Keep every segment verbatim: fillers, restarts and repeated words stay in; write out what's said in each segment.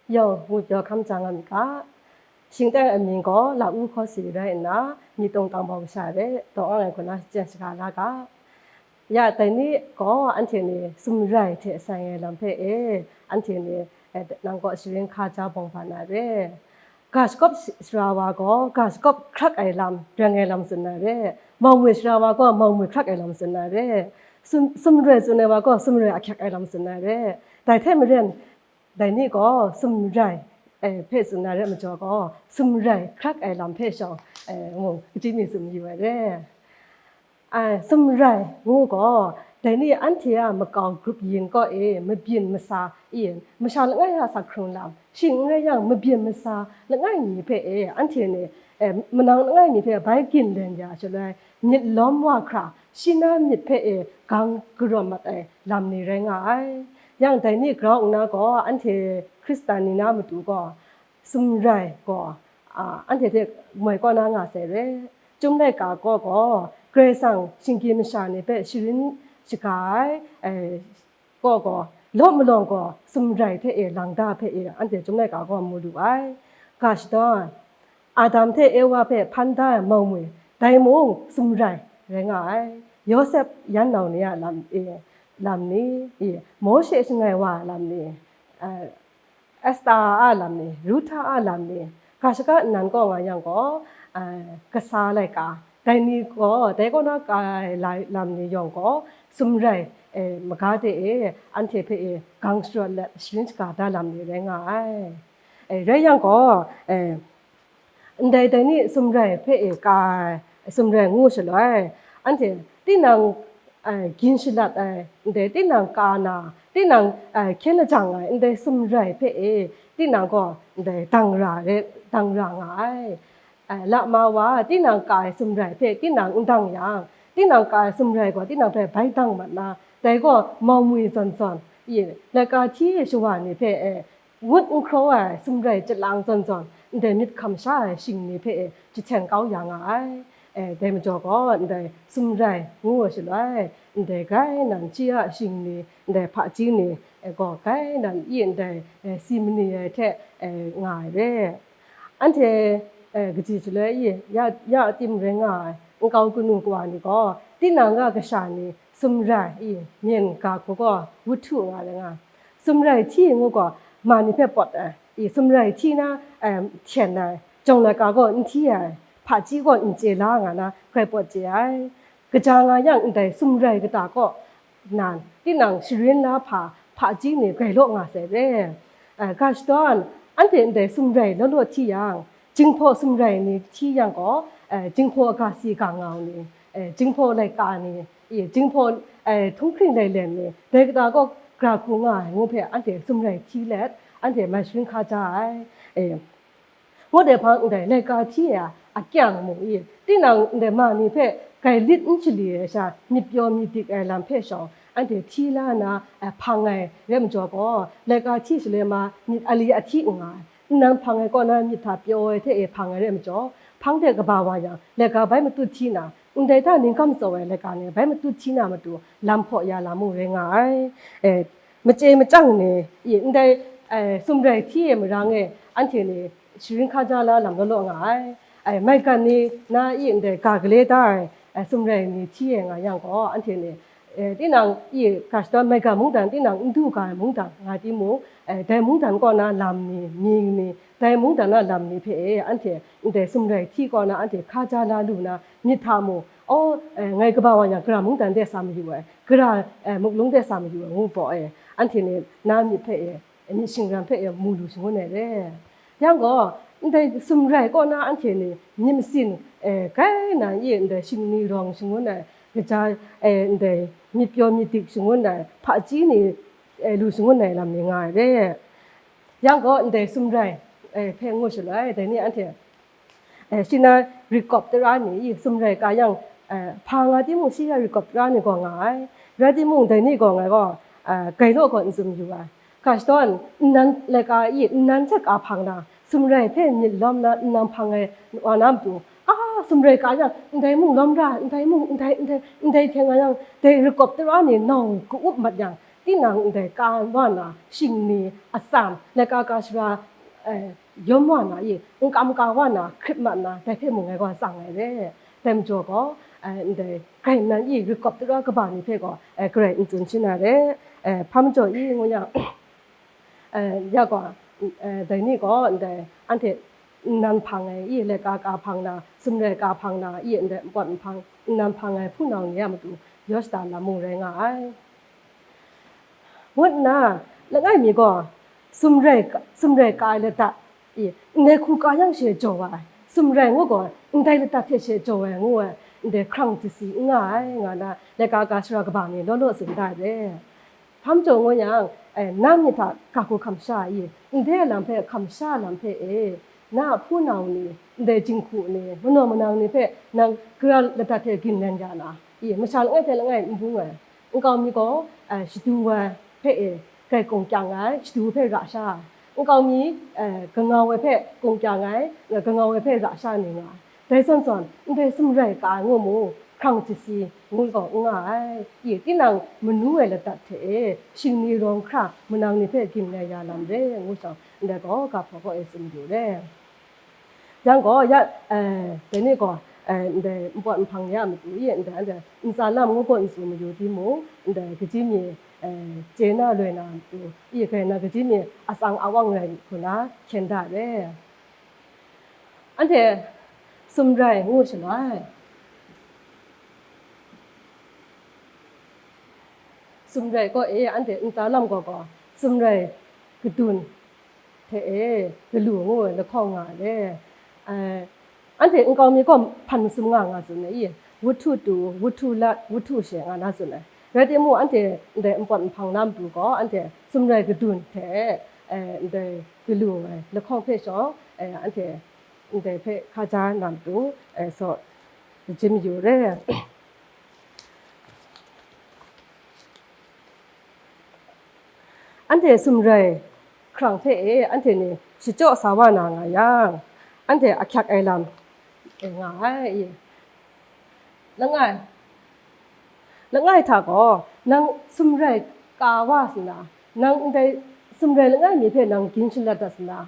Yawng ngu pyaw hkam ja nga myit ga, shingteng amying gaw Lau Hkawsi rai nna, myi tawng tang bau masha hte daw ang ai hku na shachyen shaga la ga. Ya, dai ni gaw anhte ni sumrai hte sai ai lam hpe e, anhte ni, eh, nang kaw sharin hkaja bawng ban na re. Ga shagawp sh-, shara wa gaw ga shagawp hkrak ai lam, reng ai lam tsun na re. Maumwi shara wa gaw maumwi hkrak ai lam tsun na re. Sum-, sumrai tsun ai wa gaw sumrai ahkyak ai lam tsun na re. Dai hte maren, dai ni gaw sumrai, eh, hpe tsun na re ai majaw gaw, sumrai hkrak ai lam hpe shawng, eh, mung, kachyi mi tsun yu ai re. Ai, sumrai ngu gaw, dai ni anhte a makau grup yin kaw e mabyin masa e, masha langai a asak hkrung lam, shing n rai yang, mabyin masa langai mi hpe e, anhte ni, eh, manang langai mi hpe bai ginlen ya shaloi, myit lawm wa hkra, shi na myit hpe e gang karawm mat ai lam ni rai nga ai. Yang dai ni grau nna gaw, anhte Hkristan ni na matu gaw, sumrai gaw, a, anhte hte moi kaw na nga sai re. Chyum laika kaw gaw, Karai Kasang shinggyim masha ni hpe sharin shaga ai, eh, kaw gaw, law malawng gaw sumrai hte e lang da hpe e, anhte Chyum laika kaw mu lu ai. Ga shadawn, Adam hte Ewa hpe hpan da ai maumwi, dai mung sumrai rai nga ai. Yawsep yan nau ni a lam e, lam ni, e, Mawshe shangai wa ai lam ni, eh, Esta a lam ni, Ruhta a lam ni, ga shaka nnan kaw nga yang gaw, eh, kasa laika, dai ni gaw, dai kaw na ka ai lai lam ni yawng gaw, sumrai, eh, maga de e, anhte hpe e, gang sharawt let sharin shaga da lam ni rai nga ai. Eh, rai yang gaw, eh, ndai dai ni sumrai hpe e ka ai, sumrai ngu shaloi, anhte tinang, eh, gin shalat ai, ndai tinang ka na, tinang, eh, hkyen lajang ai, ndai sumrai hpe e, tinang gaw ndai dang ra re, dang ra nga ai. Eh, lama wa, tinang ka ai sumrai hpe tinang n dang yang, tinang ka ai sumrai gaw tinang hpe bai dang mat na, dai gaw maumwi zawn zawn, i, laika hti e shawa ni hpe, eh, ngut n hkraw ai sumrai chyalang zawn zawn, ndai myit hkam sha ai shing ni hpe e jahten kau ya nga ai. E, dai majaw gaw, ndai sumrai ngu ai shaloi, ndai grai nan shi a shing ni, ndai hpaji ni, e, gaw grai nan i ndai, e, si mani ai hte, e, nga ai re. Anhte, e, kaji shaloi i, ya, ya tim rai nga ai, nkau kanu kawa ni gaw, tinang a kasha ni sumrai i, myen ga hku gaw wut htu nga ai nga ai. Sumrai hti ngu gaw, ma ni hpe pawt ai, i, sumrai hti na, em, hten ai, jawng laika gaw n hti ai, hpaji gaw n chye la nga na, grai pawt chye ai. Kaja nga yang, ndai sumrai kata kaw nan, tinang sharin la hpa, hpaji ni grai law nga sai re. Eh, ga shadawn, anhte ndai sumrai law law hti yang, Jinghpaw sumrai ni hti yang gaw, eh, Jinghpaw ga si ga ngau ni, eh, Jinghpaw laika ni, i, Jinghpaw, eh, htunghkring lailen ni, dai kata gaw gra hku nga ai ngu hpe anhte sumrai hti let, anhte mai sharin hkaja ai. Eh, ngut ai hpang ndai laika hti ai a akyang mung i, tinang ndai ma ni hpe grai lit n shali ai sha, myit pyaw myit dik ai lam hpe shawng, anhte hti la na, eh, hpang ai rai majaw gaw, laika hti shaloi ma myit ali ahti n nga ai. Nnan hpang ai kaw na myit hta pyaw ai hte e hpang ai rai majaw, hpang de kaba wa yang, laika bai matut hti na, ndai hta ningkam tsaw ai laika ni bai matut hti na matu lam hpaw ya lam mung rai nga ai. E, machye machyang ni, i, ndai, e, sumrai hti e marang e, anhte ni sharin hkaja la lam law law nga ai. E, maigan ni na i ndai ga gale da ai, e, sumrai ni hti e nga yang gaw, anhte ni, e, tinang i ga shadawn maigan mungdan, tinang n du ga ai mungdan nga timung, e, dai mungdan kaw na lam ni, mying ni, dai mungdan a lam ni hpe e, anhte ndai sumrai hti kaw na anhte hkaja la lu na myit hta mung, aw, e, ngai kaba wa yang, gara mungdan de sa mayu ai, gara, e, muklung de sa mayu ai, ngu baw e, anhte ni na myit hpe e, myit shingran hpe e mu lu shangun ai re. Yang gaw, ndai sumrai kaw na anhte ni myit masin, e, grai nan i ndai shingni rawng shangun ai, kaja, e, ndai myit pyaw myit dik shangun ai, hpaji ni, e, lu shangun ai lam ni nga ai re. Yang gaw ndai sumrai, e, hpe ngu shaloi, dai ni anhte, e, shi na rikawp tara ni i sumrai ka yang, e, hpa nga timung shi ya rikawp tara ni gaw nga ai. Rai timung, dai ni gaw ngai gaw, e, grai law gaw n tsun yu ai. Ga shadawn, nnan laika i, nnan hte ka hpang na, sumrai hpe myit lawm na, nnan hpang ai wa na matu, a, sumrai ka yang, ndai mung lawm ra, ndai mung, ndai, ndai, ndai hte nga yang, dai rikawp tara ni nau ka-up mat yang, tinang ndai ka wa na shingni atsam, laika ka shara, eh, yawm wa na i, n kam ka wa na hkrit mat na, dai hpe mung ngai gaw tsang ai re. Dai majaw gaw, eh, ndai grai nnan i, rikawp tara kaba ni hpe gaw, eh, garai n tsun shin ai re. Eh, hpa majaw i, ngu yang, eh, ya gaw, eh, dai ni gaw ndai anhte nnan hpang ai i, laika ka hpang na, sumrai ka hpang na i, ndai npawt nhpang nnan hpang ai hpunau ni a matu yaw shada lam mung rai nga ai. Ngut nna, langai mi gaw, sumrai, sumrai ka ai ladat i, ndai hku ka yang she jaw ai, sumrai ngu gaw, ndai ladat hte she jaw ai, ngu ai, ndai hkrang chyasi n nga ai, nga na, laika ka shara kaba ni law law tsun da ai re. Hpa majaw ngu yang, eh, nang myit hta ga hku hkam sha ai i, ndai lam hpe hkam sha lam hpe e, na a hpunau ni, ndai jinghku ni, manaw manang ni hpe nang gara ladat hte ginlen ya na, i, masha langai hte langai n bung ai, nkau mi gaw, eh, shadu ai hpe e, grai kung kyang ai, shadu hpe ra sha ai, nkau mi, eh, kangau ai hpe kung kyang ai, eh, kangau ai hpe ra sha ni nga ai. Dai zawn zawn, ndai sumrai ka ai ngu mu, hkrang chyasi ngu gaw n nga ai. I, tinang manu ai ladat hte e, shingni rawng hkra manang ni hpe ginlai ya lam re, ngu shawng, ndai gaw ga hpaw gaw e tsun yu re. Yang gaw, ya, eh, dai ni gaw, eh, ndai npawt nhpang ni a matu e, ndai anhte ntsa lam ngu gaw n tsun mayu timung, ndai kaji mi, eh, chye na loi na matu e, grai na kaji mi atsang awang rai hku na hkyen da re. Anhte sumrai ngu shaloi, sumrai kaw e anhte ntsa lam gaw gaw, sumrai kadun hte e galu ngu ai lahkawng nga ai. Ai, anhte nkau mi gaw hpan masum nga nga tsun ai i, wuhtu tu, wuhtu lat, wuhtu she nga na tsun ai. Rai timung, anhte ndai npawt nhpang na matu gaw, anhte sumrai kadun hte, eh, ndai galu ai lahkawng hpe shawng, eh, anhte ndai hpe hkaja na matu, eh, saw jim yu re. Anhte sumrai hkrang hpe e, anhte ni shachyaw sa wa na nga yang, anhte ahkyak ai lam e nga ai. Langai, langai hta gaw, nang sumrai ka wa sa na, nang ndai sumrai langai mi hpe nang gin shalat dat sa na,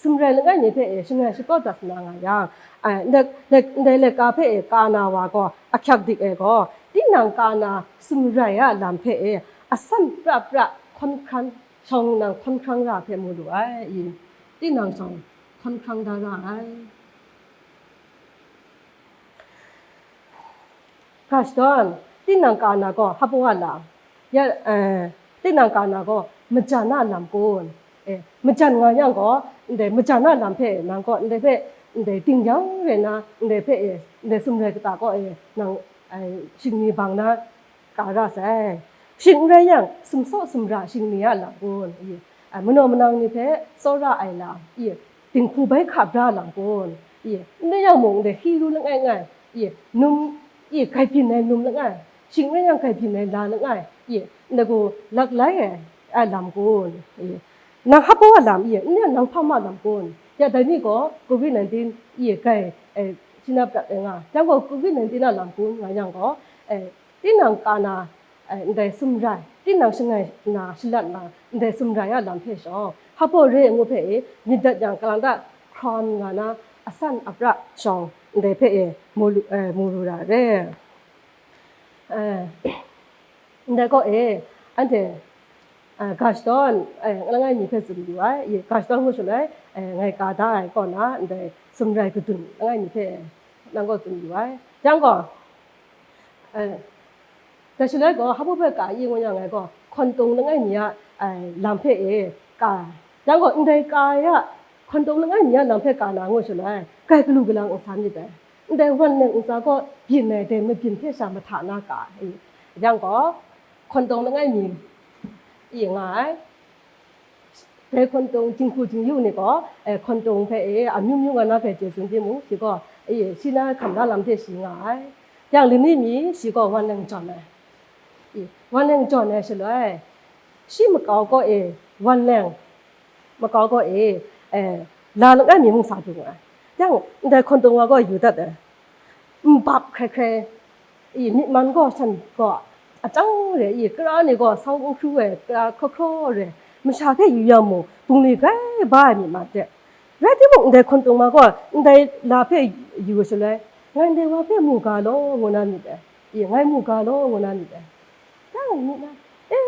sumrai langai mi hpe e shangai shakawt dat sa na nga yang, ai, ndai, ndai, ndai laika hpe e ka na wa gaw, ahkyak dik ai gaw, tinang ka na sumrai a lam hpe e asan pra pra hkawn hkran, shawng nang hkawn hkrang ra hpe mu lu ai i? Tinang shawng hkawn hkrang da ra ai. Ga shadawn, tinang ka na gaw hpa wa lam, ya, eh, tinang ka na gaw majan a lam kun? Eh, majan nga yang gaw, ndai majan a lam hpe nang gaw ndai hpe, ndai ding yang rai na, ndai hpe e, ndai sumrai kata gaw e, nang, ai, shingni bang na ka ra sai. Shing n rai yang, sumsaw sumra shingni a lam kun? I, ai, manaw manang ni hpe tsawra ai lam, i, dinghku bai hka bra lam kun? I, n rai yang mung, ndai hkri ru langai ngai, i, num, i, gai byin ai num langai, shing n rai yang gai byin ai la langai, i, ndai gaw lak lai ai a lam kun? I, nang hpa wa lam, i, n rai yang nang hpa ma lam kun? Ya, dai ni gaw covid nineteen, i, gai, eh, shi na prat ai nga, yang gaw covid nineteen a lam kun nga yang gaw, eh, tinang ka na, eh, ndai sumrai, tinang shangai na shalat na ndai sumrai a lam hpe shawng, hpa re ngu hpe e myit dat yang kalang ta hkrawn nga na asan apra shawng ndai hpe e mu lu, eh, mu lu ra re. Eh, ndai kaw e, anhte, eh, ga shadawn, eh, langai mi hpe tsun yu ai, i, ga shadawn ngu shaloi, eh, ngai ka da ai kaw na ndai sumrai kadun langai mi hpe nang gaw tsun yu ai. Yang gaw, eh, dai shaloi gaw, hpa hpe ka i ngu yang ngai gaw, hkawn tawng langai mi a, eh, lam hpe e ka ai. Yang gaw, ndai ka ai a, hkawn tawng langai mi a lam hpe ka na ngu shaloi, grai galu galang n sa myit dai. Ndai wan leng ntsa gaw byin ai, dai mabyin hpe sha mahta na ka ai. Yang gaw, hkawn tawng langai mi i nga ai. Dai hkawn tawng jinghku jingyu ni gaw, eh, hkawn tawng hpe e amyu myu nga na hpe chye tsun timung, shi gaw, eh, shi na hkam na lam hte shi nga ai. Yang lani mi shi gaw wan leng jawn ai. I, wan leng jawn ai shaloi, shi makau kaw e wan leng, makau kaw e, eh, la langai mi mung sa dung ai. Yang ndai hkawn tawng wa gaw yu dat ai. N bap hkrai hkrai, i, myi man gaw shan gaw Achang re i, kara ni gaw sau n hkru ai, kara hkraw hkraw re, masha hpe yu yang mung, bungli grai ba ai myit ma de. Rai timung, ndai hkawntungma gaw ndai la hpe yu shaloi, ngai ndai wa hpe mu ga law, ngu na myit dai. I, ngai mu ga law, ngu na myit dai. Dang myit na, e,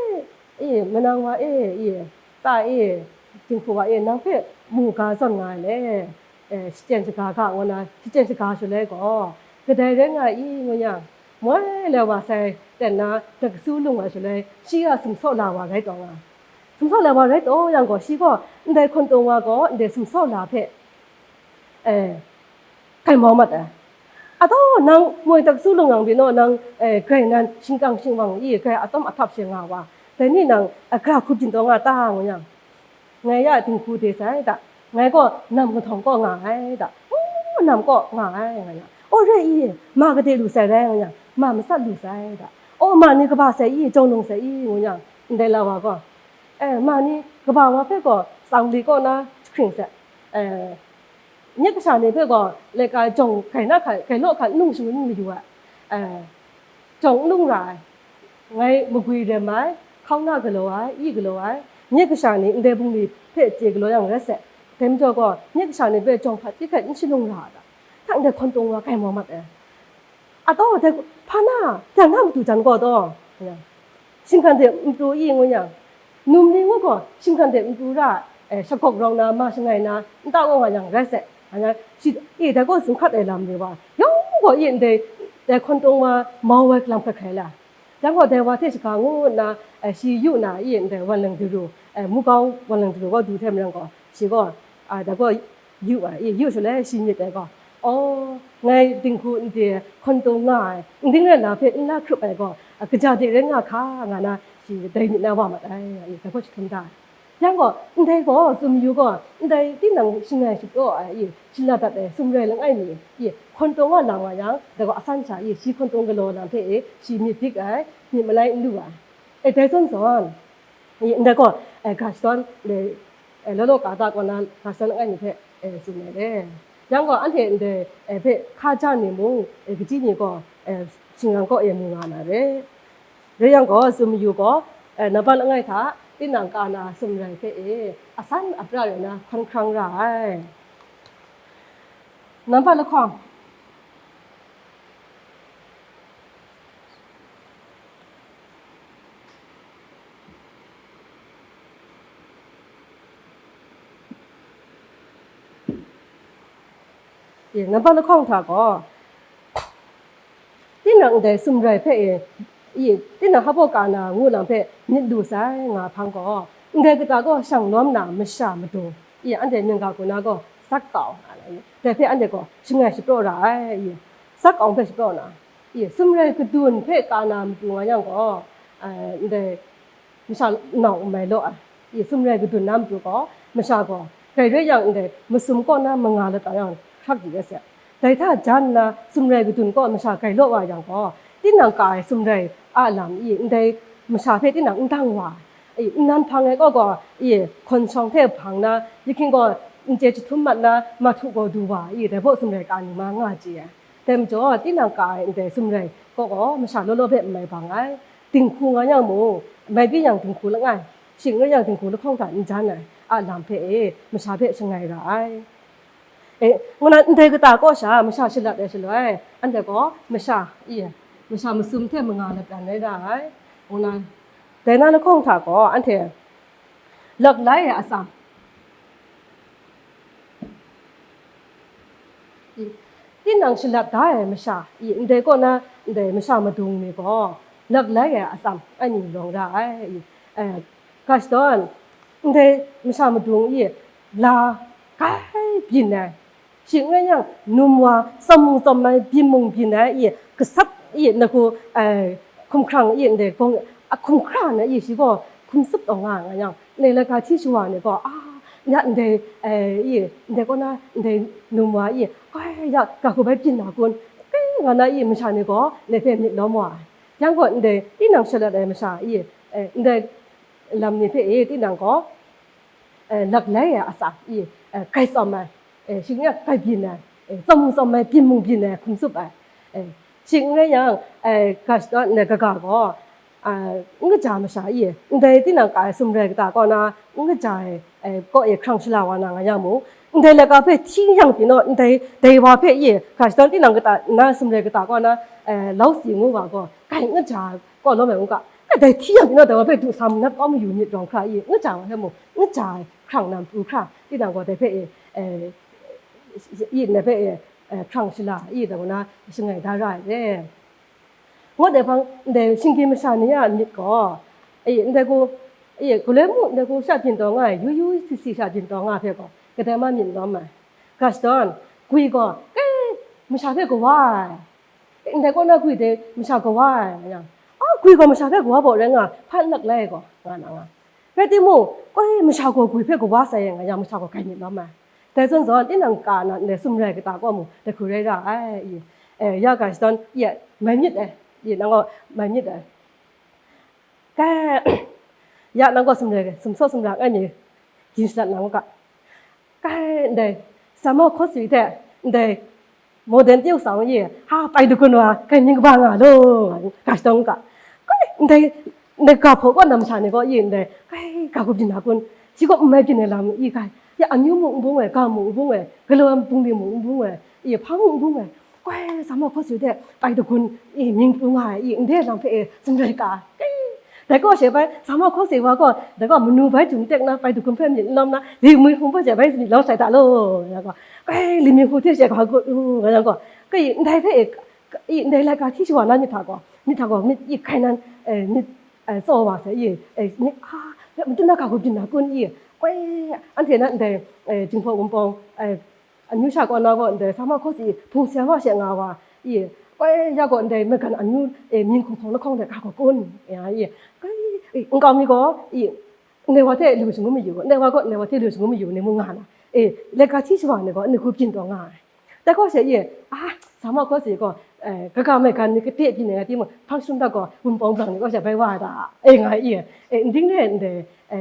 e, manang wa e, e, tsa e, dinghku wa e, nang hpe mu ga zawn nga ai le, e, shachyen shaga ga, ngu na, shachyen shaga shaloi gaw, kadai rai nga i, ngu yang, moi lai wa sai ten na, dakasu lung ai shaloi, shi a sumsaw la wa rai taw nga. Sumsaw la wa rai taw yang gaw, shi gaw ndai hkawntungma gaw ndai sumsaw la hpe, e, kai mau mat ai. Ataw, nang moi dakasu lung yang byin naw, nang, e, grai nan shingkang shingwang i, grai atsawm ahtap she nga wa, dai ni nang, e, gara hku byin taw nga ta, ngu yang, ngai ya dinghku de sai da, ngai gaw nam kahtawng kaw nga ai da, o, nam kaw nga ai, nga yang, o, re i, ma kade lu sai rai, nga yang, ma matsat lu sai da, o, ma ni kaba sai i, jawng lung sai i, ngu yang, ndai la wa gaw, e, ma ni kaba wa hpe gaw tsang li kaw na jahkring sai, e, Nye kasha ni hpe gaw, laika jawng grai na hkan, grai law hkan, n lung shangun n mayu ai, eh, jawng n lung ra ai, ngai magwi rem ai, hkauna galaw ai, i galaw ai, nye kasha ni ndai bungli hpe chye galaw yang rai sai, dai majaw gaw, nye kasha ni hpe jawng hpat hti hkat n shalung ra ai ta? Hta ndai hkawn tung wa grai mau mat ai. Ataw, dai hpa na, dai na matu jan gaw taw, shinggan de matu i ngu yang, num ni ngu gaw, shinggan de matu ra, eh, shagawk rawng na, ma shangai na, nta gaw nga yang rai sai. Nga yang, shi, e, dai gaw zunghkat ai lam re wa, yawng gaw i ndai, dai hkawn tung wa mau ai lam hkrai hkrai la. Yang gaw dai wa hte shaga ngu nna, eh, shi yu na, i ndai wan lang daru, eh, Mugau wan lang daru gaw du hte maren gaw, shi gaw, ah, dai gaw, yu ai, i, yu shaloi shi myit ai gaw, aw, ngai dinghku n de hkawn tung nga ai, n ding rai na hpe n la hkrup ai gaw, a, kaja de rai nga hka, nga na shi dai myit na wa mat ai, i, dai gaw jahtum da ai. Yang gaw, ndai gaw, tsun mayu gaw, ndai tinang shangai shapraw ai, i, shalat dat ai sumrai langai mi, i, hkawn tung nga lam nga yang, dai gaw asan sha, i, shi hkawn tung galaw lam hpe, i, shi myit dik ai, myit malai n lu ai. E, dai zawn zawn, i, ndai gaw, e, ga shadawn, ndai, e, law law ka ta kaw na, ga shadawn langai mi hpe, e, tsun ai le. Yang gaw, anhte ndai, e, hpe hka ja ni mung, e, kaji ni gaw, e, shingran kaw e mu nga na re. Re yang gaw, tsun mayu gaw, e, nambat langai hta, tinang ka na sumrai hpe e, asan apra rai na hkawn hkrang ra ai. Nambat lahkawng. E, nambat lahkawng hta gaw, tinang ndai sumrai hpe e, i, tinang hpaw ka na ngu lam hpe myit lu sai nga hpang gaw, ndai kata gaw shang lawm na masha madung, i, anhte myin ga hku na gaw sat kau nga ai, dai hpe anhte gaw shangai shapraw ra ai, i, sat kau hpe shapraw na, i, sumrai kadun hpe ka na matu nga yang gaw, ai, ndai masha nau n mai law ai, i, sumrai kadun na matu gaw, masha gaw, grai rai yang ndai masum kaw na manga lata yang hkrak di rai sai. Dai hta jan nna, sumrai kadun kaw masha grai law wa yang gaw, tinang ka ai sumrai a lam i, ndai masha hpe tinang n dang wa ai, i, nnan hpang ai kaw gaw, i, hkawn shawng hte hpang na, yahking gaw, n chye jahtum mat na, mahtu gaw du wa ai, i, dai baw sumrai ka ni ma nga chye ai. Dai majaw, tinang ka ai ndai sumrai kaw gaw, masha law law hpe n mai bang ai. Dinghku nga yang mung, mai byin yang dinghku langai, shing n rai yang dinghku lahkawng hta n jan ai a lam hpe e, masha hpe shangai ra ai. E, ngu na, ndai kata kaw sha masha shalat ai shaloi, anhte gaw masha, i, masha masum hte manga lapran rai ra ai. Ngu na, dai na lahkawng hta gaw, anhte lak lai ai atsam, i, tinang shalat da ai masha, i, ndai kaw na, ndai masha madung ni gaw, lak lai ai atsam, ani lawng ra ai, i, eh, ga shadawn, ndai masha madung i, la grai byin ai, shing n rai yang, num wa, tsawm mung tsawm ai, byin mung byin ai, i, gasat, i, nahku, eh, hkumhkrang, i, ndai gawng, a, hkumhkra na, i, shi gaw hkum tsup taw nga nga yang, ndai laika hti shawa ni gaw, a, ya ndai, eh, i, ndai kaw na, ndai num wa, i, grai ya, ga hku bai byin na kun, grai nga na, i, masha ni gaw, ndai hpe myit lawm wa ai. Yang gaw, ndai tinang shalat ai masha, i, eh, ndai lam ni hpe, i, tinang gaw, eh, lak lai ai atsam, i, eh, grai tsawm ai, eh, shing n rai yang grai byin ai, eh, tsawm mung tsawm ai, byin mung byin ai, hkum tsup ai, eh, shing n rai yang, eh, ga shadawn, ndai kaga gaw, a, n kaja masha i, ndai tinang ka ai sumrai kata kaw na, n kaja ai, e, kaw e hkrang shala wa na nga yang mung, ndai laika hpe hti yang pyi naw, ndai, dai wa hpe i, hkra shadawn tinang kata na sumrai kata kaw na, e, lau si ngu wa gaw, kai n kaja kaw lawm ai n ga, kai dai hti yang pyi naw, dai wa hpe du sa manat kau mayu myit rawng hkra i, n kaja wa hpe mung, n kaja ai hkrang na matu hkra, tinang gaw dai hpe i, e, i, ndai hpe i, e, hkrang shala i, dai wa na shangai da ra ai re. Ngut ai hpang, ndai shinggyim masha ni a myit gaw, e, ndai hku, e, galoi mung ndai hku sha byin taw nga ai, yu yu si si sha byin taw nga ai hpe gaw, kadai ma myit lawm ai. Hkra shadawn, gwi gaw, kai, masha hpe kawa ai. Ndai kaw na gwi dai masha kawa ai, nga yang, a, gwi gaw masha hpe kawa baw rai nga, hpa n lak lai gaw, nga na nga. Rai timung, koi masha gaw gwi hpe kawa sai yang, nga yang masha gaw grai myit lawm ai. Dai zawn zawn, tinang ka na ndai sumrai kata kaw mung, dai hku rai ra ai, i, e, ya ga shadawn, i, mai myit ai, i, nang gaw mai myit ai. Kai, ya nang gaw sumrai, sumsaw sumra ai mi, gin shalat na nga ga. Kai, ndai, sama hkawsi hte, ndai, modern tyok sa i, ha, pai dagun wa, kai mying kaba nga lo, nga, ga shadawn ga. Kai, ndai, ndai ga hpaw kaw na masha ni gaw i, ndai, kai, ga hku byin na kun, shi gaw n mai byin ai lam i, kai, ya amyu mung n bung ai, ga mung n bung ai, galaw ai bungli mung n bung ai, i, hpa mung n bung ai, kai, sama hkawsi hte, pai dagun, i, mying pru nga ai, i, ndai lam hpe, e, sumrai ga, kai, dai kaw she bai, sama hkawsi wa gaw, dai gaw manu bai jum tek na, pai dagun hpe myit n lawm na, li mi hkum hpe she bai myit lawm sai ta lo, nga gaw, kai, li mi hku hte she ga gut u, nga yang gaw, kai, ndai hpe, e, i, ndai laika hti shawa na myit hta gaw, myit hta gaw, myit i hkai nan, e, myit, e, tsaw wa sai i, e, myit, a, matu na ga hku byin na kun i, koi, anhte na ndai, e, Jinghpaw Wunpawng, e, amyu sha kaw na gaw ndai sama hkawsi hpung seng wa she nga wa i, koi, ya gaw ndai maigan amyu, e, mying hkum hkawng lahkawng de ga gaw kun, ya i, koi, e, nkau mi gaw i, ndai wa hte lu shangun mayu, ndai wa gaw ndai wa hte lu shangun mayu ni mung nga na, e, laika hti shawa ni gaw ni hku byin taw nga ai. Dai kaw she i, a, sama hkawsi gaw, e, kaga maigan ni kade byin ai nga timung, hpang shangun dat gaw Wunpawng blang ni kaw she bai wa ai ta, e, nga i, e, ndai re ndai, e,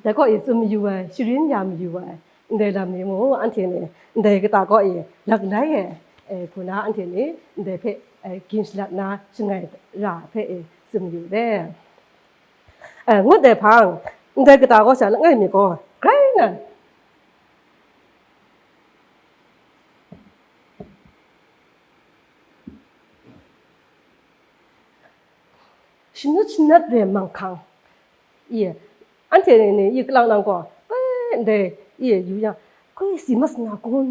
dai kaw i tsun mayu ai, sharin ya mayu ai, ndai lam ni mung anhte ni, ndai kata kaw i, lak lai ai, e, hku na anhte ni, ndai hpe, e, gin shalat na shangai ra hpe, e, tsun mayu re. E, ngut ai hpang, ndai kata kaw sha langai mi gaw, grai nan, shanut shanat re manghkang, i, anhte ni, i, kalang nang gaw, koi, ndai, i, yu yang, koi, si mas na kun,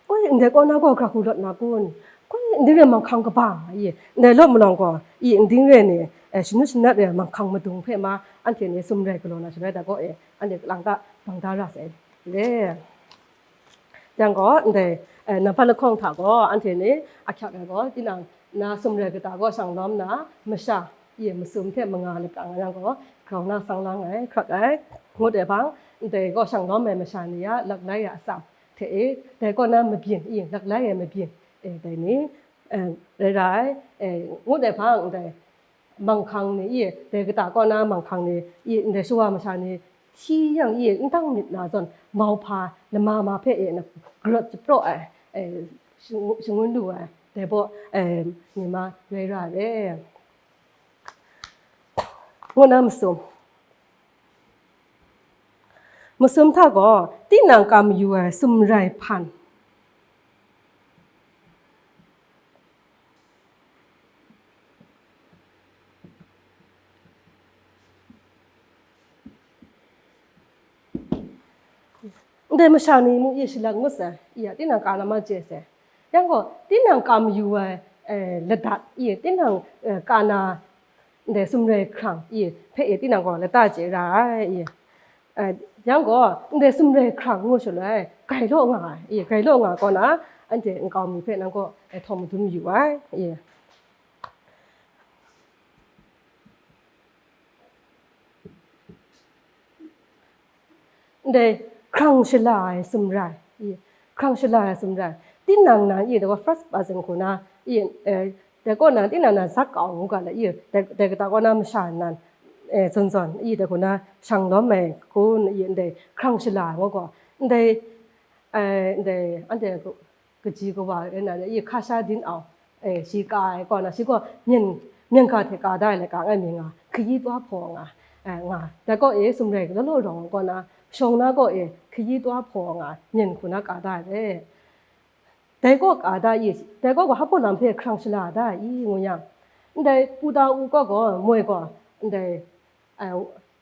koi, ndai kaw na gaw, ga hku lawt na kun, koi, ndai re manghkang kaba, i, ndai lawt malawng gaw, i, ndai re ni, e, shanut shanat re manghkang madung hpe ma, anhte ni sumrai galaw na shaloi, dai kaw e, anhte kalang ta bang da ra sai le. Yang gaw, ndai, e, nampat lahkawng hta gaw, anhte ni ahkyak ai gaw, tinang na sumrai kata gaw shang lawm na, masha, i, masum hte manga lapran nga yang gaw, grau na sang lang ai, hkrak ai, ngut ai hpang, ndai gaw shang lawm ai masha ni a lak lai ai atsam hte e, dai kaw na mabyin, i, lak lai ai mabyin, e, dai ni, e, rai ra ai, e, ngut ai hpang, ndai, manghkang ni i, dai kata kaw na manghkang ni i, ndai shawa masha ni hti yang i, n dang myit na zawn, mauhpa lama ma hpe e, na, garawt japraw ai, e, shangu-, shangun lu ai, dai baw, e, ni ma rai ra ai. Ngu na masum. Masum hta gaw, tinang kam yu ai sumrai hpan. Ndai masha ni mung i shalak ngut sai, i a tinang ka na ma chye sai. Yang gaw, tinang kam yu ai, eh, ladat, i tinang, eh, ka na, ndai sumrai hkrang, i hpe e tinang gaw lata chye ra ai, i. Eh, yang gaw, ndai sumrai hkrang ngu shaloi, grai law nga ai, i, grai law nga kaw na, anhte nkau mi hpe nang gaw, eh, htawng madun yu ai, i. Ndai hkrang shala ai sumrai, i, hkrang shala ai sumrai, tinang nan, i, dai gaw first person hku na, i, eh, dai kaw na, tinang nan sat kau ngu ga le, i, dai, dai kata kaw na masha nan, eh, zawn zawn, i, dai hku na shang lawm ai hku, i, ndai hkrang shala ai ngu gaw, ndai, eh, ndai, anhte kaji kawa rai na, i, hka sha din au, eh, shi ka ai kaw na, shi gaw myen, Myen ga hte ka da ai laika ngai mi nga, hkayi twa hpaw nga, eh, nga. Dai kaw e sumrai law law rawng kaw na, shawng na kaw e hkayi twa hpaw nga, myen hku na ka da ai re. Dai kaw ka da i, dai kaw gaw hpa lam hpe hkrang shala da ai i, ngu yang, ndai pu ta u kaw gaw, moi gaw, ndai, eh,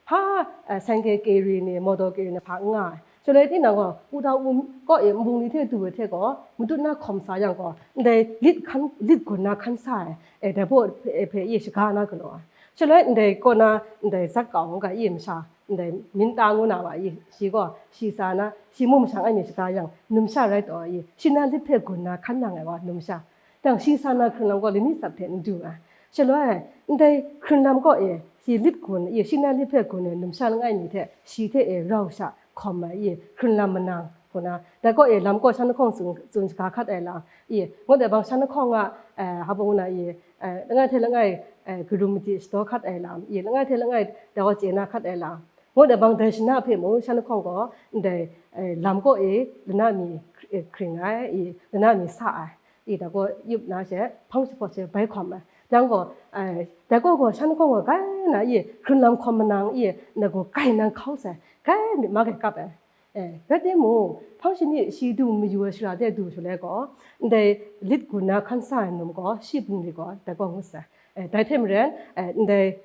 hpa, eh, sengke keri ni, mawdaw keri ni hpa n nga ai. Shaloi tinang gaw, pu ta u kaw e nbung ni hte du ai hte gaw, matut na hkawm sa yang gaw, ndai lit hkan, lit gun na hkan sa ai, eh, dai baw hpe, hpe i shaga na galaw ai. Shaloi ndai kaw na, ndai zat kau nga ga i masha, ndai Minta ngu na wa i, shi gaw, shi sa na, shi mung mashang ai mi shaga yang, numsha rai taw i, shi na lit hpe gun na hkan nang ai wa, numsha. Dang shi sa na hkrun lam gaw lani tsap hte n du ai. Shaloi, ndai hkrun lam kaw e, shi lit gun i, shi na lit hpe gun ai numsha langai mi hte, shi hte e rau sha hkawm ai i, hkrun lam manang, hku na, dai kaw e lam kaw shan lahkawng tsun, tsun shaga hkat ai lam i, ngut ai bang shan lahkawng a, eh, hpa ngu na i, eh, langai hte langai, eh, karum madi shadaw hkat ai lam i, langai hte langai daw chye na hkat ai lam, ngut ai bang dai shana hpe mung shan lahkawng gaw, ndai, eh, lam kaw e lana mi, eh, hkring ai i, lana mi sa ai. I, dai gaw yup na she, hpang jahpawt she bai hkawm ai. Yang gaw, eh, dai gaw gaw, shan gaw gaw, kai na i, hkrun lam hkawm manang i, na gaw kai nang hkau sai, kai myit ma kai kap ai. Eh, rai timung, hpang shani shi du mayu ai shara de du shaloi gaw, ndai lit gun na hkan sa ai num gaw, shi bungli gaw, dai gaw ngut sai. Eh, dai hte maren, eh, ndai,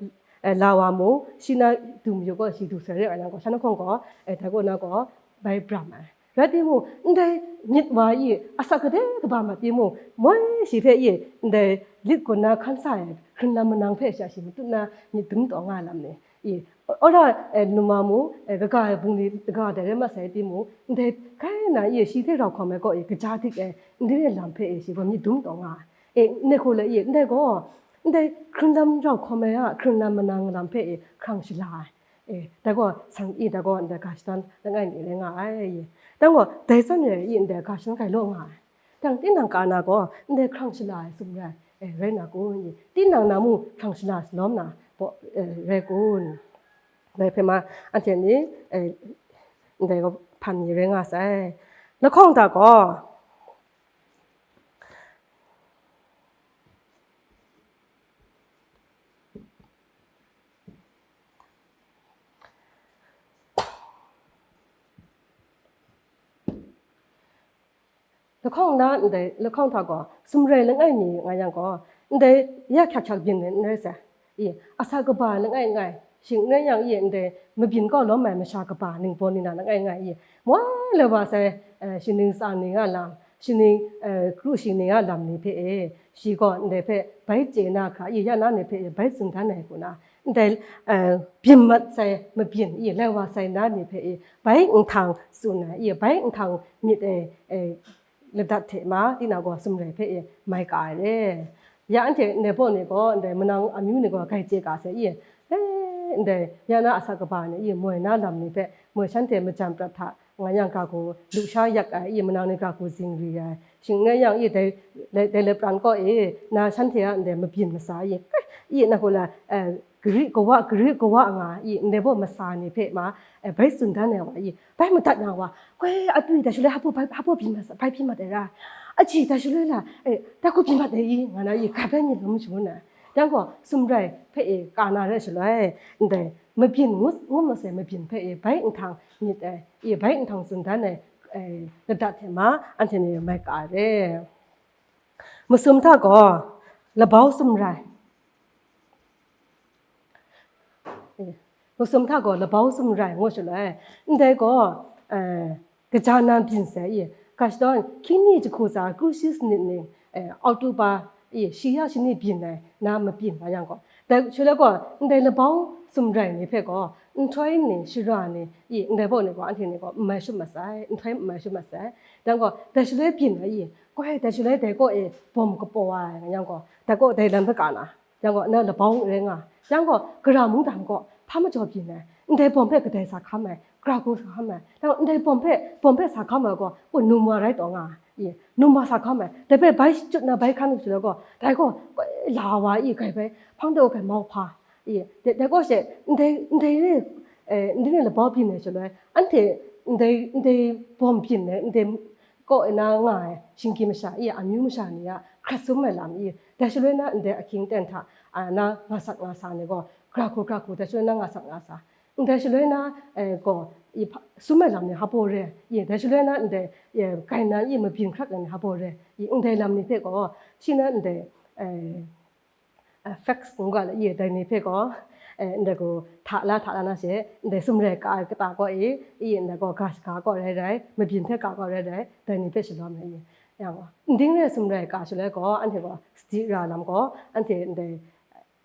eh, la wa mung, shi na du mayu gaw, shi du sai re ai yang gaw, shan hkawng gaw, eh, dai gaw na gaw, bai bram ai. Rai timung, ndai myit wa i asak kade kaba mat timung, moi shi hpe i ndai lit gun na hkan sa ai hkrun lam manang hpe sha shi matut na myit dum taw nga lam ni? I, ora, eh, numa mung, eh, kaga ai bungli kaga dai rai mat sai timung, ndai kai na i shi hte rau hkawm ai kaw i kaja dik ai ndai lam hpe i shi gaw myit dum taw nga ai. E, ndai hku le i, ndai gaw, ndai hkrun lam rau hkawm ai a hkrun lam manang lam hpe i hkrang shala ai. E, dai gaw, san i dai gaw, ndai ga shadawn langai mi rai nga ai. Dang gaw, dai san rai i ndai ga shadawn kai law nga ai. Dang tinang ka na gaw, ndai hkrang shala ai sumrai, e, rai na kun? Tinang na mung hkrang shala shalawm na, baw, e, rai kun? Dai hpe ma, anhte ni, e, ndai gaw hpan mi rai nga sai. Lahkawng hta gaw, lahkawng na ndai lahkawng hta gaw, sumrai langai mi nga yang gaw, ndai ya hkyak hkyak byin ai n rai sai. I, asak kaba langai ngai, shing n rai yang i, ndai mabyin kaw lawm ai masha kaba ningbaw ningnan langai ngai i, moi la wa sai, eh, shaning tsa ning a lam, shaning, eh, kru shaning a lam ni hpe e, shi gaw ndai hpe bai chye na hkra i, ya na ni hpe e bai tsun dan ai hku na, ndai, eh, byin mat sai mabyin i, lai wa sai na ni hpe e, bai nhtang tsun ai i, bai nhtang myit ai, eh, ladat hte ma, tinang gaw sumrai hpe e mai ka ai re. Ya anhte ndai baw ni gaw, ndai manang amyu ni gaw grai chye ka sai i, eh, ndai ya na asak kaba ni i, moi na lam ni hpe, moi shanhte majan prat hta, nga yang ga hku lusha yak ai i, manang ni ga hku zingri ai, shing n rai yang i, dai, dai, dai lapran kaw e, na shanhte a ndai mabyin masa i, kai, i, na hku la, eh, gari kawa, gari kawa nga i, ndai baw masa ni hpe ma, eh, bai tsun dan ai wa i, bai madat na wa, koi atwi dai shaloi hpa baw, hpa baw byin mat, bai byin mat ai ra, aji dai shaloi la, eh, dai hku byin mat ai i, nga na i, grai bai myit lum shangun ai. Yang gaw, sumrai hpe e ka na rai shaloi, ndai mabyin ngu, ngu masai mabyin hpe e bai nhtang myit ai, e bai nhtang tsun dan ai, eh, ladat hte ma, anhte ni mai ka ai re. Masum hta gaw, labau sumrai. Eh, masum hta gaw, labau sumrai ngu shaloi, ndai gaw, eh, kaja na byin sai i, ga shadawn hkying ni jahku tsa kru shi sanit ning, eh, Oktoba i, shi ya shani byin ai na mabyin nga yang gaw, dai shaloi gaw, ndai labau sumrai ni hpe gaw, nhtoi ni, shara ni i, ndai baw ni gaw, anhte ni gaw n mai shut mat sai, nhtoi n mai shut mat sai. Yang gaw, dai shaloi byin ai i, koi dai shaloi dai kaw e bawm kapaw ai nga yang gaw, dai kaw dai lam hpe ka na, yang gaw, na labau n rai nga. Yang gaw, gara mungdan gaw, hpa majaw byin ai, ndai bawm hpe kadai sa hkam ai, gara hku sa hkam ai. Yang gaw, ndai bawm hpe, bawm hpe sa hkam ai gaw, gaw num wa rai taw nga ai, i, num wa sa hkam ai. Dai hpe bai shachyut na bai hkan shaloi gaw, dai gaw, koi la wa i, grai bai, hpang de gaw grai mau hpa, i, dai, dai gaw she, ndai, ndai re, eh, ndai re labau byin ai shaloi, anhte ndai, ndai bawm byin ai, ndai kaw na nga ai shinggyim masha i, amyu masha ni a hkrat sum ai lam i, dai shaloi na ndai ahkying ten hta, a, na nga sat nga sa ni gaw, gra hku gra hku dai shaloi na nga sat nga sa. Ndai shaloi na, e, gaw, i hpa, sum ai lam ni hpa baw re, i, dai shaloi na ndai, e, kai na i mabyin hkrat ai ni hpa baw re, i, ndai lam ni hpe gaw, shi na ndai, e, e, facts ngu ga la, i, dai ni hpe gaw, e, ndai gaw hta la, hta la na she, ndai sumrai ka ai kata gaw i, i, ndai gaw ga shaga gaw rai rai, mabyin hte ka gaw rai rai, dai ni hpe shalawm ai, i. Yang gaw, ndai re sumrai ka shaloi gaw, anhte gaw sadi ra lam gaw, anhte ndai,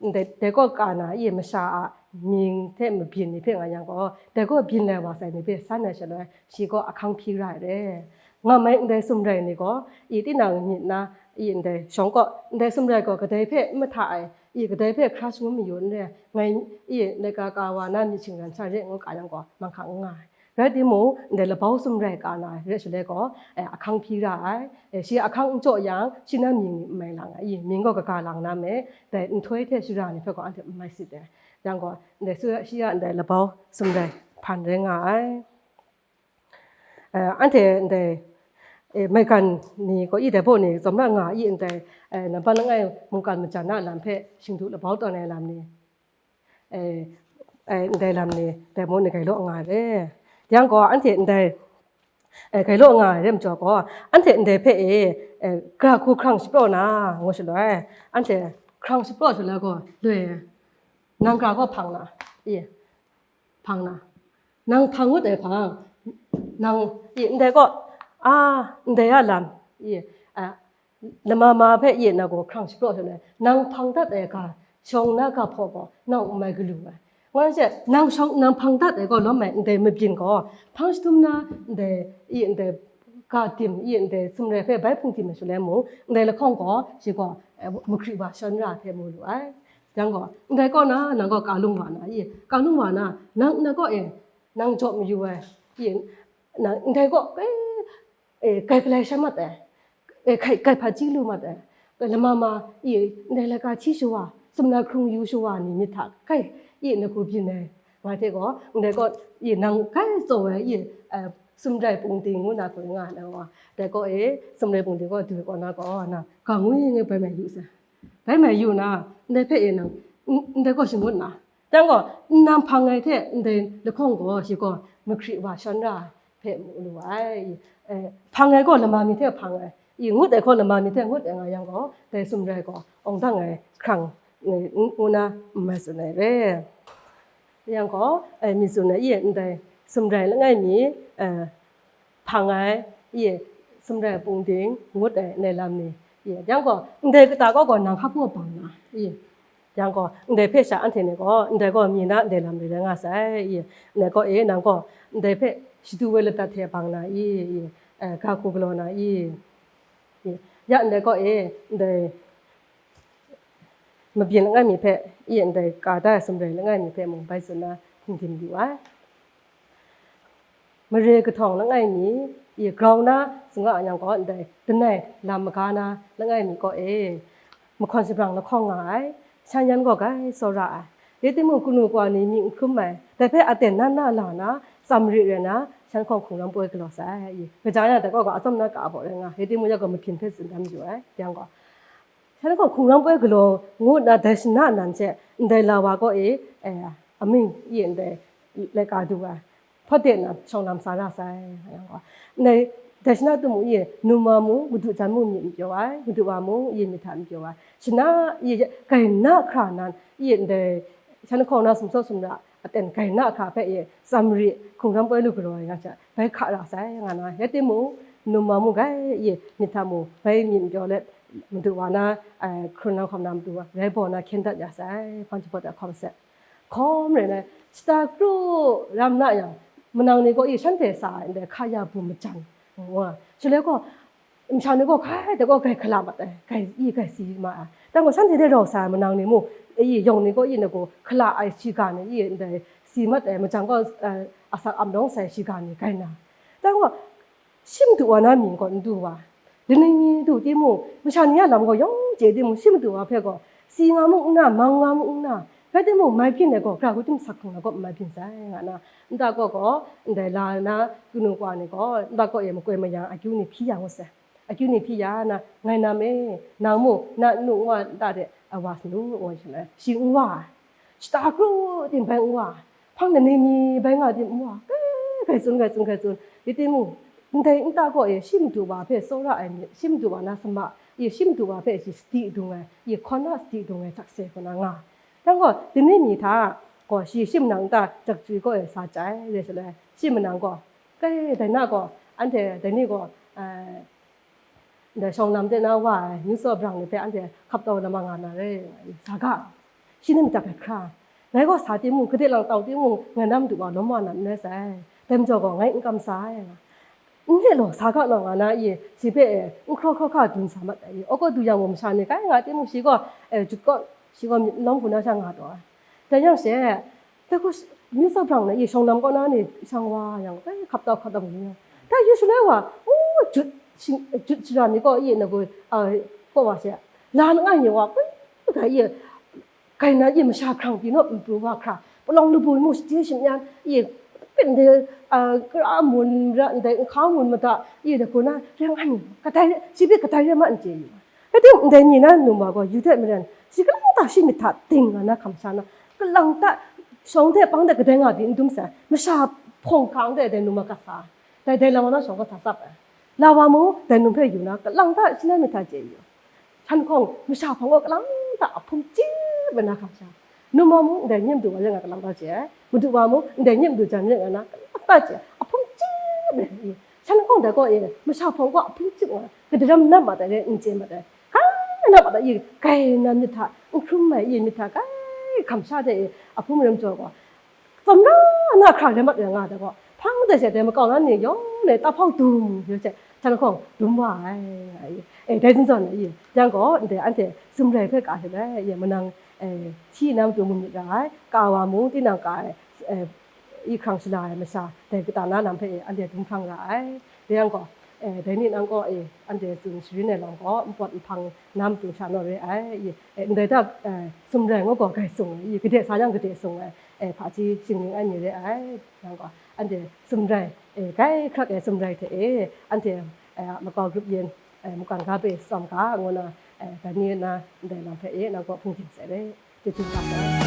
ndai, dai gaw ka na i masha a mying hte mabyin ni hpe nga yang gaw, dai gaw byin lai wa sai ni hpe san ai shaloi, shi gaw ahkang hpyi ra ai re. Nga mai ndai sumrai ni gaw, i tinang myit na, i ndai shawng gaw, ndai sumrai gaw kadai hpe n mahta ai, i kadai hpe crush ngu mayu n re, ngai i laika ka wa na myit shingran sha re ngu ka yang gaw, manghkang n nga ai. Rai timung, ndai labau sumrai ka na ai re shaloi gaw, e, ahkang hpyi ra ai. E, shi ahkang n jaw yang, shi na mying ni n mai lang ai, i, mying gaw kaga lang na me, dai nhtoi hte shara ni hpe gaw anhte n mai sit ai. Yang gaw, ndai su, shi a ndai labau sumrai hpan rai nga ai. E, anhte ndai, e, maigan ni gaw i dai baw ni tsawm ra nga i ndai, e, nampan langai mungkan majan a lam hpe shingdu labau tawn ai lam ni, e, e, ndai lam ni, dai mung ni gai law nga ai re. Yang gaw, anhte ndai, e, gai law nga ai re majaw gaw, anhte ndai hpe e, e, gra hku hkrang shapraw na, ngu shaloi, anhte hkrang shapraw shaloi gaw, loi, nang gra gaw hpang na, i, hpang na, nang hpang ngut ai hpang, nang, i, ndai gaw, a, ndai a lam, i, a, lama ma hpe i na gaw hkrang shapraw shaloi, nang hpang dat ai ga, shawng na ga hpaw gaw, nang n mai galu ai. Ngai she, nang shawng, nang hpang dat ai gaw lawm ai ndai mabyin gaw, hpang jahtum na ndai, i ndai ga tim, i ndai sumrai hpe bai hpung tim ai shaloi mung, ndai lahkawng gaw, shi gaw, eh, mahkri wa shawn ra hpe mu lu ai. Yang gaw, ndai kaw na, nang gaw ka lung wa na, i, ka lung wa na, nang, nang gaw, e, nang jaw mayu ai, i, nang, ndai gaw, e, e, kai palai sha mat ai, e, kai, kai hpa chyi lu mat ai, lama ma, i, ndai laika hti shawa, sumla hkrung yu shawa ni myit hta kai, i, na hku byin ai, nga hte gaw, ndai gaw, i, nang kai tsaw ai, i, e, sumrai pungding ngu na hku nga ai, nang gaw, dai gaw, e, sumrai pungding gaw du ai kaw na gaw, na, ga ngwi ngu bai mai yu sai. Bai mai yu na, ndai hpe e nang, n-, ndai gaw shangut na. Yang gaw, nang hpang ai hte ndai lahkawng gaw shi gaw mahkri wa shawn ra ai hpe mu lu ai. Eh, hpang ai gaw lama mi hte hpang ai, i ngut ai gaw lama mi hte ngut ai nga yang gaw, dai sumrai gaw awng dang ai hkrang, eh, n-, ngu na n mai tsun ai re. Yang gaw, eh, mi tsun ai, i ndai sumrai langai mi, eh, hpang ai, i sumrai pungding ngut ai ndai lam ni, i yang gaw, ndai kata kaw gaw nang hkap gaw bang na, i yang gaw, ndai hpe sha anhte ni gaw, ndai gaw mi na ndai lam ni rai nga sai, i ndai gaw, e, nang gaw, ndai hpe shadu woi ladat hte bang na, i, i, eh, ga hku galaw na, i, i, ya ndai gaw, e, ndai mabyin langai mi hpe, i ndai ka da ai sumrai langai mi hpe mung bai tsun na hpung dim yu ai. Mare kahtawng langai mi, i grau na, tsun nga yang gaw, ndai, lanai lam maga na langai mi kaw e, mahkawn shabrang lahkawng nga ai, shan yan gaw grai tsawra ai, rai timung, kanu kawa ni myit n hkrum ai, dai hpe aten na na la na, tsam marit rai na, shan hkawng hkungran poi galaw sai, i, kaja na dai kaw gaw atsam na ka a baw rai nga, rai timung, ya gaw mabyin hpe tsun dan mayu ai, yang gaw, shan gaw hkungran poi galaw ngu nna dai shana nan hte ndai la wa kaw e, eh, amying e ndai laika du ai, hpawt de nna shawng lam sa ra sai, nga yang gaw, ndai dai shana tu mung e, num wa mung, madu jan mung myit n pyaw ai, madu wa mung e myit hta n pyaw ai, shana e gai na hkra nan e ndai shan hkawng na sumsaw sumra aten gai na hkra hpe e tsam marit hkungran poi lu galaw ai yang hte bai hka ra sai, nga na, rai timung, num wa mung grai e myit hta mung bai myit n pyaw let, madu wa na, eh, hkrun lang hkawm na madu wa, rai baw na hkyen dat ya sai, hpang jahpawt ai hkawm set. Hkawm rai na, shata kru ram na yang, manang ni gaw, i, shanhte sa ai ndai hka ya bum majan, ngu ai. Shaloi gaw, masha ni gaw, hkai, dai gaw grai hkala mat ai, grai, i, grai si ma ai. Dai gaw, shanhte de rau sa ai manang ni mung, i, yawng ni gaw, i, na gaw hkala ai shiga ni, i, ndai si mat ai, majan gaw, eh, asak ap nawng sai shiga ni grai na. Dai gaw, shi madu wa na mying gaw n du wa, langai mi du timung, masha ni a lam gaw yawng chye timung, shi madu wa hpe gaw, si nga mung n na, mang nga mung n na, rai timung, mai byin ai gaw, gara hku tim sak hkrung na gaw n mai byin sai, nga na, nta kaw gaw, ndai la na, kanu kawa ni gaw, nta kaw e makoi mayang akyu ni hpyi ya ngut sai. Akyu ni hpyi ya na, ngai nam e, nang mung, na nnu nwa nta de, a wa sanu, ngu shaloi, shi n wa ai. Shata kru ting bai n wa ai. Hpang na ni mi bai nga ting n wa ai. Kai, kai tsun, kai tsun, kai tsun. Rai timung, ndai nta kaw e, shi madu wa hpe tsawra ai myit, shi madu wa na sama, i shi madu wa hpe shi sadi dung ai, i hkawn na sadi dung ai sakse kaw na nga ai. Dang gaw, dai ni mi hta gaw, shi shi manang nta jak chyoi kaw e sa chyai, rai shaloi, shi manang gaw, kai, dai na gaw, anhte dai ni gaw, eh, ndai shawng lam de na wa ai, New South Wales ni hpe anhte hkap tau na ma nga na re, sa ga, shi ni myit hta hkra, ngai gaw sa timung, gade lang tau timung, ngai na madu wa lawm wa na n rai sai, dai majaw gaw ngai n kamsa ai, n le law, sa ga naw nga na i, shi hpe e, n hkraw hkraw hkra dun sa mat ai i, awkaw du yang gaw masha ni kai nga timung, shi gaw, e, jut kaw, shi gaw myit lawm hku na sha nga taw ai. Dai yang she, dai gaw, New South Wales na i, shawng lam kaw na ni shang wa yang, kai hkap tau hkap tau ni, dai yu shaloi wa, u, jut, shing, jut shara ni kaw i, na gaw, a, kaw wa she, la na nga ni wa, kai, kai i, kai na i, masha hkrang pyi naw, n pru wa hkra, palawng labu mung shadi shanyan i, ndai, a, kara mun ra, ndai nhka mun mada i, dai gaw na, reng ai ni, kadai, shi hpe kadai rai ma n chye yu ai. Rai timung, ndai ni na num wa gaw, Yuda maren, shi kalang ta shi myit hta ding nga na hkam sha na, kalang ta shawng de, pang de, kadai nga pyi n dum sai, masha hpawng hkang de, dai num wa gat sa ai. Dai, dai la wa na shawng gaw sa tsap ai. La wa mung, dai num hpe yu na, kalang ta shi na myit hta chye yu ai. Shan hkawng, masha hpawng gaw kalang ta a hpung chyip ai na hkam sha. Num wa mung, ndai nye madu wa rai nga kalang ta chye ai. Madu wa mung, ndai nye madu jan rai nga na, kalang ta chye ai. A hpung chyip ai. Shan hkawng dai kaw e, masha hpawng gaw a hpung chyip nga, gadaram na ma dai rai n chye ma dai. Kai na ma dai i, kai na myit hta, n hkrum ai i, myit hta kai hkam sha de e, a hpung maram jaw gaw, tsawmra na hkra rai mat rai nga ai dai gaw, hpang de she dai makau na ni yawng e tahpau dum yu she, htan hkawng dum wa ai, nga i. E, dai zawn zawn i, yang gaw, ndai anhte sumrai hpe ka shaloi, e, manang, e, hti na matu mu myit ra ai, ka wa mung, tinang ka ai, e, i hkrang shala ai masha, dai kata na lam hpe, e, anhte dum hkrang ra ai. Dai yang gaw, e, dai ni nang gaw, e, anhte tsun sharin ai lam gaw, npawt nhpang na matu sha naw re ai, i, e, ndai hta, e, sumrai ngu gaw grai sung ai, i, gade sa yang gade sung ai, e, hpaji shingning ai ni re ai, yang gaw, anhte sumrai, e, grai hkrak ai sumrai hte e, anhte, e, makau grup yin, e, mungkan ga hpe tsawm ga, ngu na, e, dai ni na ndai lam hpe e, nang gaw hpung ging sai re, chyeju ga.